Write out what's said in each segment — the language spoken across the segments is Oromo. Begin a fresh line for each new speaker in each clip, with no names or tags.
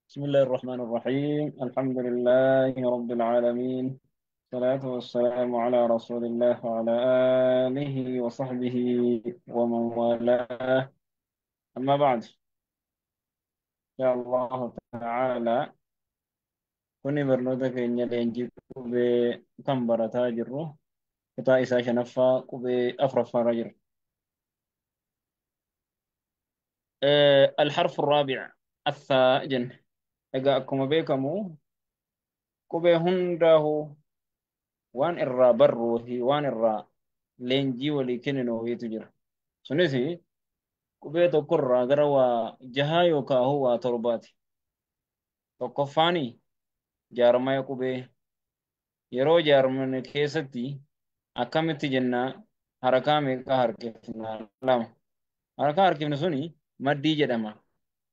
بسم الله الرحمن الرحيم. الحمد لله رب العالمين، الصلاة والسلام على رسول الله وعلى آله وصحبه ومن والاه. أما بعد، إن شاء الله تعالى kuni barnoota keenya leenjii qubee kan barataa jirru kutaa isaa shanaffaa qubee afuraffaarra jira. الحرف الرابع الثاء jenna. Egaa akkuma beekamu qubee hundaahu waan irraa barruu fi waan irraa leenjii walii kenninuufiitu jira. Sunis qubee tokkorraa gara waa jahaa yookaan waa torbaati. Tokkoffaani jaarmaya qubee yeroo jaarmane keessatti akkamitti jennaa, harakaa meeqa harkifna? Lama. Harakaa harkifnu suni maddii jedhama.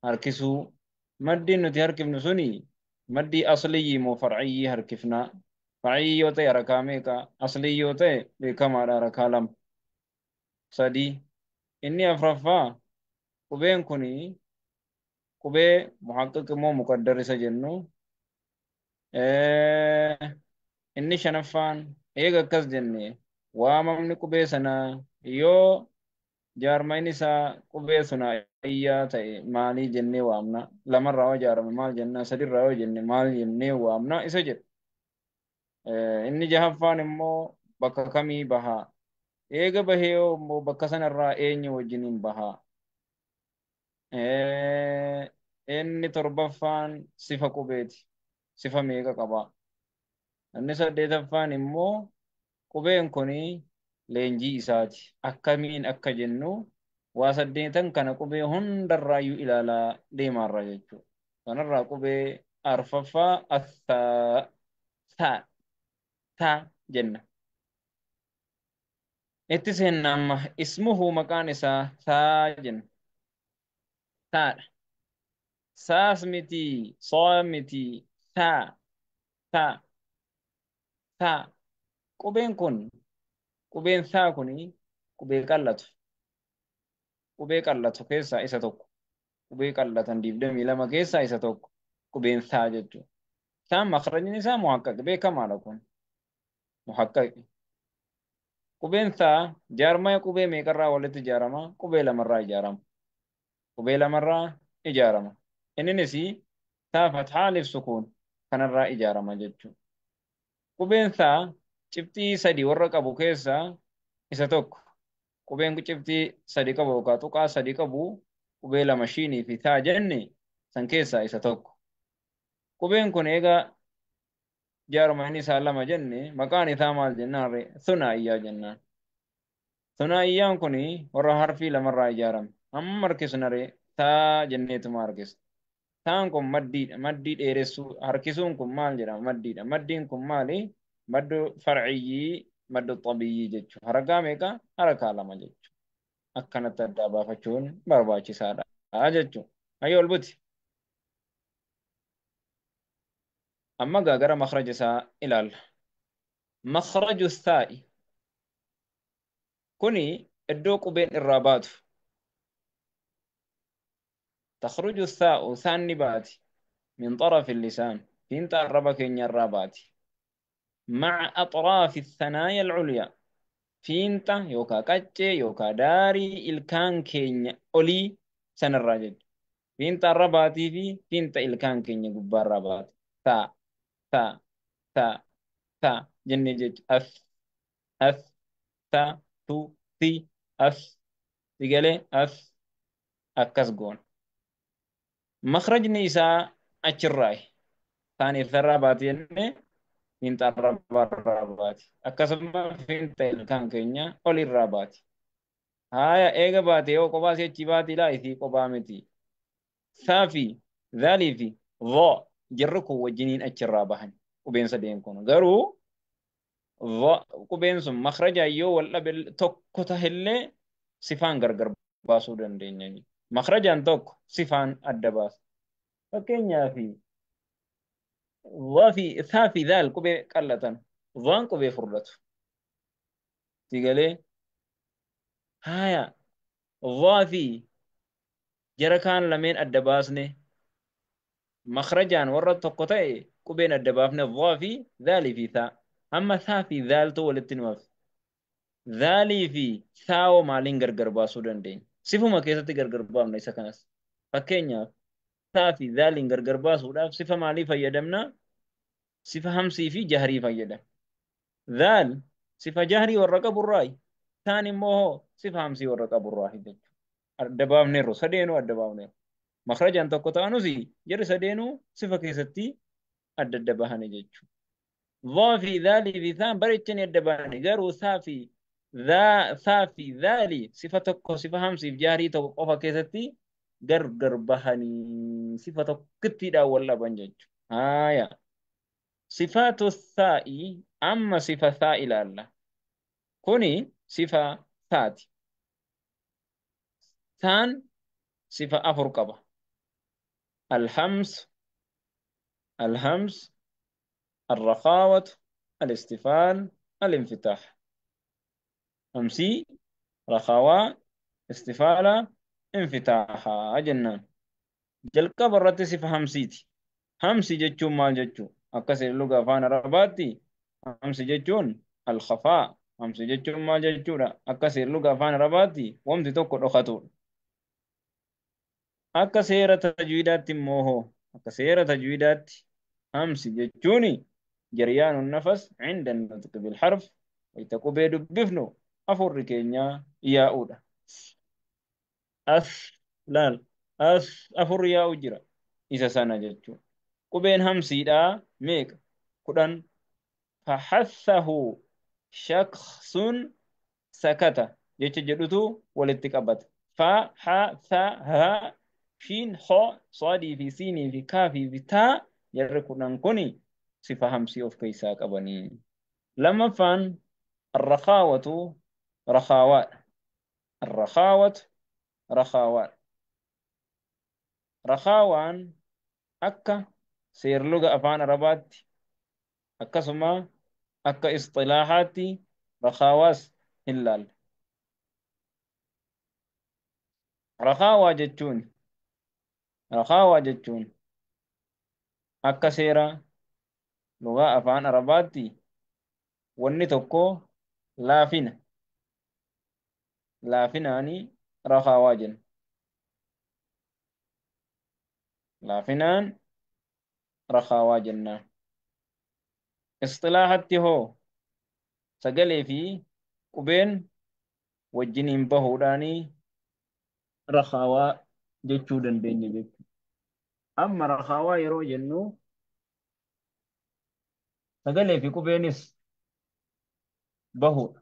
Harkisuu maddiin nuti harkifnu suni maddii asliyyii moo farciyyii harkifnaa? Farciyyii yoo ta'e harakaa meeqa? Aslii yoo ta'e beekamaadha, harakaa lama. Sadii. Inni afraffaa qubeen kuni qubee muhaqqiq immoo muqaddar isa jennu. Inni shanaffaan eega akkas jenne waamamni qubee sanaa yoo jaarmayni isaa qubee sunaa ta'e maalii jennee waamna? Lamarraa yoo ijaarame maal jenna? Sadirraa yoo jenne maal jennee waamna? Isa jedhu. Inni jahaffaan immoo bakka kamii bahaa? Eega bahee immoo bakka sanarraa eenyu wajjiniin bahaa? Inni torbaffaan sifa qubeeti. Sifa meeqa qaba? Inni saddeetaffaan immoo qubeen kuni leenjii isaati. Akkamiin akka jennu waa saddeetan kana qubee hundarraayyuu ilaalaa deemaarra jechuudha. Kanarraa qubee arfaffaa athaa thaa thaa jenna. Itti seenna amma ismuhu maqaan isaa thaa jenna. Thaadha. Saas miti, soo miti, thaa thaa thaa. Qubeen kun qubeen thaa kuni qubee qallatu. Qubee qallatu keessaa isa tokko. Qubee qallatan 22 keessaa isa tokko. Qubeen thaa jechuudha. Thaan makrajni isaa muhaqqaq beekamaadha kun. Muhaqqaq. Qubeen thaa jaarmaya qubee meeqarraa walitti ijaarama? Qubee lamarraa ijaarama. Qubee lamarraa ijaarama. Inninis taa fathaa alif sukuun kanarraa ijaarama jechuudha. Qubeen thaa cibxii sadi warra qabu keessaa isa tokko. Qubeen cibxii sadi qabu yookaan tuqaa sadi qabu qubee lama shiinii fi taa jenne san keessaa isa tokko. Qubeen kun egaa jaarmayni isaa lama jenne maqaan isaa maal jennaan? Sunaayyaa jennaan. Sunaayyaan kun warra harfii lamarraa ijaarame. Amma harkisna ree taa jenneetuma harkisna. Taan kun maddiidha. Maddii dheeressuu harkisuun kun maal jedhama? Maddiidha. Maddiin kun maali? Maddu farciyyii, maddu xabiyyii jechuudha. Harakaa meeqa? Harakaa lama jechuudha. Akkanatti addaa baafachuun barbaachisaadha jechuudha. Hayyoo ol buti. Amma gaa gara makhraja isaa ilaalla. Makhraju thaa'i. Kuni iddoo qubeen irraa baatu. تخرج الثاء ثاني باتي من طرف اللسان فين الربا كين باتي مع أطراف الثنايا العليا فينتا يوكا كاتشي يوكا داري الكان كين أولي سن الراجل فينتا الرباتي في فينتا الكان كين جبار رباتي ثا ثا ثا ثا جنة جج أث أث ثا تو ثي أث تقالي أث أكس قون. مخرجني isaa achirraayi. Taan irraa baati jennee fiinxa arrabarraa baati. Akkasuma fiinxa ilkaan keenya olirraa baati. Haaya eega baate yoo kophaa si'achi baati laa isii kophaa miti. Saa fi zaalii fi dhoo jarri kun wajjiniin achirraa bahan qubeen sadeen kun. Garuu qubeen sun makrajaan yoo wal dhabe tokko tahillee sifaan gargar baasuu dandeenya. Makrajaan tokko sifaan adda baasa. Fakkeenyaaf thaa fi zaal qubee qallatan dhaan qubee furdatu. Sigalee haaya dhaa fi jara kaan lameen adda baasne Makhrajaan warra tokko ta'e qubeen adda baafne dhaa fi dhaalii fi thaa. Amma thaa fi dhaaltu walitti nu hafe. Dhaalii fi thaawoo maaliin gargar baasuu dandeenya? Sifuma keessatti gargar baafna isa kanas. Fakkeenyaaf thaa fi dhaaliin gargar baasuudhaaf sifa maalii fayyadamna? Sifa hamsii fi jahrii fayyadamna. Dhaal sifa jahrii warra qaburraayi. Thaan immoo hoo sifa hamsii warra qaburraayi jechuudha. Adda baafneerru sadeenuu adda baafneerru. Makhrajaan tokko ta'anus jarri sadeenuu sifa keessatti adda adda bahani jechuudha. Dhaa fi dhaalii fi thaan bareechanii adda bahani garuu thaa fi thaa fi dhaalii sifa tokko sifa hamsiif jahrii tokko qofa keessatti gargar bahanii sifa tokkittiidhaan wal dhaban jechuudha. Haaya. Sifaatu thaa'i amma sifa thaa ilaalla. Kuni sifa thaati. Thaan sifa afur qaba. الهمس الهمس الرخاوة الاستفال الانفتاح. همسي رخاوة استفالة انفتاح جنان. جلقة برت صفة همسيتي. همسي جتشون ما جتشو أكسر اللغة فانا رباتي. همسي جتشون الخفاء. همسي جتشون ما جتشو أكسر اللغة فانا رباتي ومتي توكو رخطور. Akka seera tajwiidaatti immoo hoo akka seera tajwiidaatti hamsi jechuuni jaryaanu nafas cinda nutqi bilharf wayta qubee dubbifnu afurri keenya yaa'uudha. As laal as afurri yaa'u jira isa sana jechuudha. Qubeen hamsiidhaa meeqa? 10. Faxassahu shaksun sakata jecha jedhutu walitti qabata. Fa ha tha ha shiin ho saadii fi siinii fi kaafii fi taa jarri 10 kuni sifa hamsii of keessaa qabanii. Lammaffaan arrakhaawatu rakhaawaadha. Arrakhaawatu rakhaawaadha. Rakhaawaan akka seerluga afaan Arabaatti akkasuma akka isxilaahaatti rakhaawaas hin laalle. Rakhaawaa jechuun akka seera lugaa afaan Arabaatti wanni tokko laafina laafinaani rakhaawaa jenna. Laafinaan rakhaawaa jennaan. Isxilaahatti hoo sagalee fi qubeen wajjiniin bahuudhaanii rakhaawaa jechuu dandeenya jechuudha. Amma rakhaawaa yeroo jennu sagalee fi qubeenis bahuudha.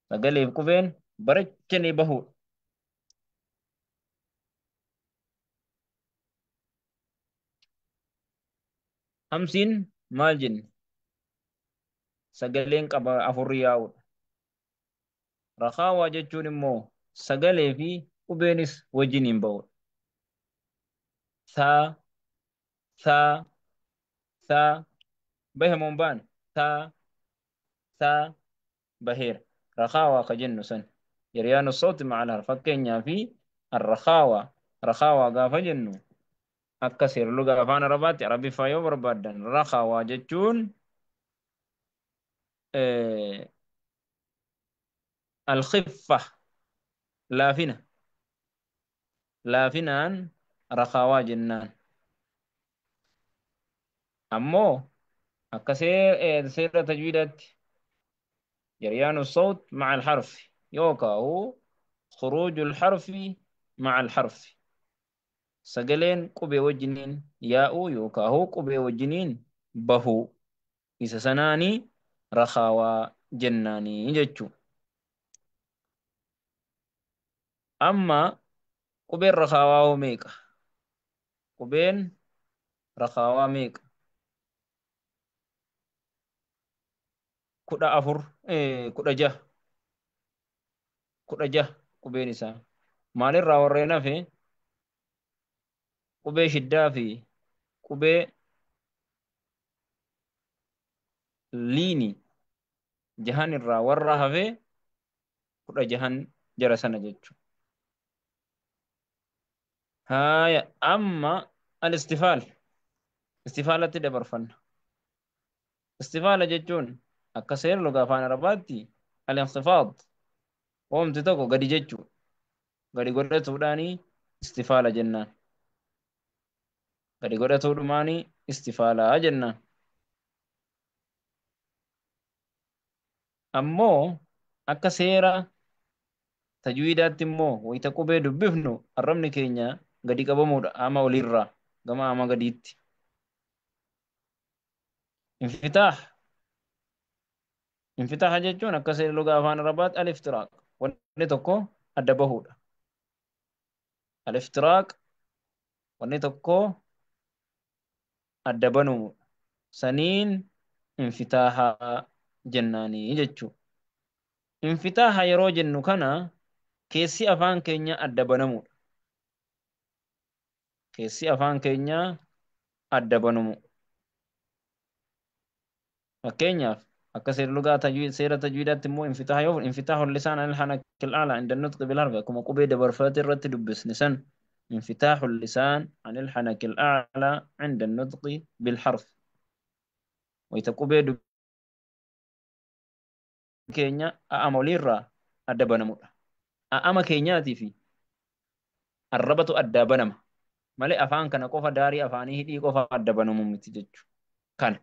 Sagalee fi qubeen barachanii bahuudha. Hamsiin maal jenne? Sagaleen qaba afurri yaa'uudha. Rakhaawaa jechuun immoo sagalee fi qubeenis wajjiniin bahuudha. Thaa thaa thaa bahe moo hin baane? Thaa thaa baheera. Rakhaawaa ka jennu san jaryaanu sawti ma'a al-harf. Fakkeenyaa fi arrakhaawaa rakhaawaa gaafa jennu akka seerluga afaan Arabaatti Arabiffaa yoo barbaaddan rakhaawaa jechuun alkhiffa laafina laafinaan rakhaawaa jennaan. Ammoo akka seera tajwiidaatti jaryaanu sawt ma'a alharfi yookaan khuruuju alharfi ma'a alharfi. Sagaleen qubee wajjiniin yaa'uu yookaan qubee wajjiniin bahuu isa sanaanii rakhaawaa jennaanii jechuudha. Amma qubeen rakhaawaa hoo meeqa? Qubeen rakhaawaa meeqa? 14 16 16 qubeen isaa. Maalirraa warreen hafe? Qubee shiddaa fi qubee liini jahan irraa warra hafe 16 jara sana jechuudha. Haaya amma Al-istifaal. Istifaalatti dabarfanna. Istifaala jechuun akka seera lugaa afaan Arabaatti al-inxifaad wanti tokko gadi jechuudha. Gadi godhatuudhaani istifaala jennaan. Gadi godhatuudhumaani istifaalaa jennaan. Ammoo akka seera tajwiidaatti immoo wayita qubee dubbifnu arrabni keenya gadi qabamuudha ama olirraa gama ama gadiitti. Infitaah. Infitaaha jechuun akka seera lugaa afaan Arabaatti al-iftiraaq. Wanni tokko adda bahuudha. Al-iftiraaq wanni tokko adda banuudha. Saniin infitaaha jennaanii jechuudha. Infitaaha yeroo jennu kana keessi afaan keenya adda banamuudha. Keessi afaan keenya adda banamu. Fakkeenyaaf akka seera lugaa seera tajwiidaatti immoo infitaaha yoo infitaahu lisaan anil hanakil a'laa inda nutqi bil harfi akkuma qubee dabarfate irratti dubbisne san infitaahu lisaan anil hanakil a'laa inda nutqi bil harf. Wayita qubee keenya a'ama oliirraa adda banamudha. A'ama keenyaatii fi arrabatu adda banama. Malee afaan kana qofa daarii afaanii hidhii qofa adda banamu miti jechuudha. Kana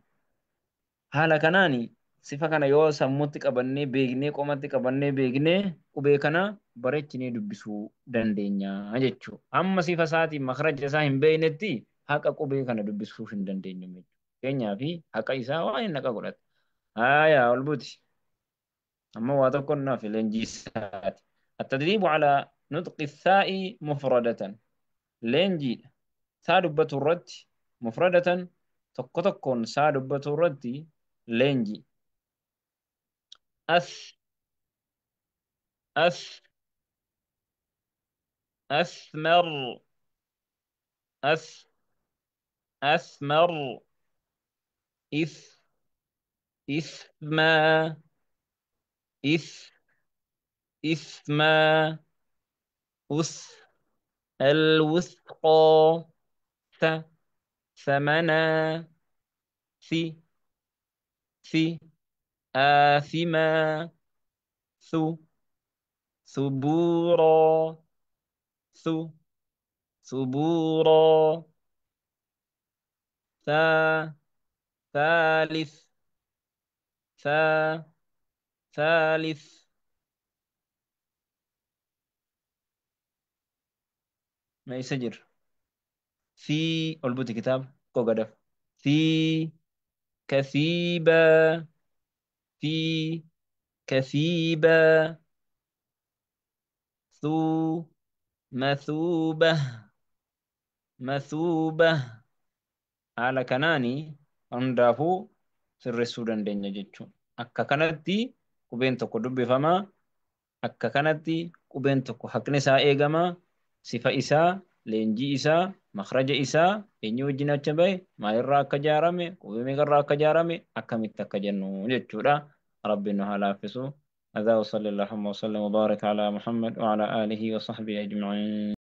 haala kanaani sifa kana yoo sammuutti qabannee beeknee qomatti qabannee beeknee qubee kana bareechinee dubbisuu dandeenya jechuudha. Hamma sifa isaatiin makhraja isaa hin beeknetti haqa qubee kana dubbisuu hin dandeenyu jechuudha. Fakkeenyaa fi haqa isaa waan hin haqa godhata. Haayaa ol buti. Amma waa tokko naaf leenjii isaati. التدريب على نطق الثاء مفردة. Leenjiidha. Saa dubbatu irratti مفردة tokko tokkoon saa dubbatu irratti leenjii. أث أث أثمر أث أثمر إث إثما إث إثما أث الوثقى ث ثمنا ثي ثي آثما ثو ثبورا ثو ثبورا ثا ثالث ثا ثالث. ما يسجر في قلبت كتاب كوغدف في كثيبة في كثيبة ثو مثوبة مثوبة. Haala kanaani hundaafuu sirreessuu dandeenya jechuudha. Akka kanatti qubeen tokko dubbifama. Akka kanatti qubeen tokko haqni isaa eegama. Sifa isaa, leenjii isaa, makhraja isaa, eenyu wajjin acha bahe, maalirraa akka ijaarame, qubee meeqarraa akka ijaarame, akkamitti akka jennu jechuudha. Rabbiin nu haa laaffisu. هذا وصلى اللهم وسلم وبارك على محمد وعلى آله وصحبه أجمعين.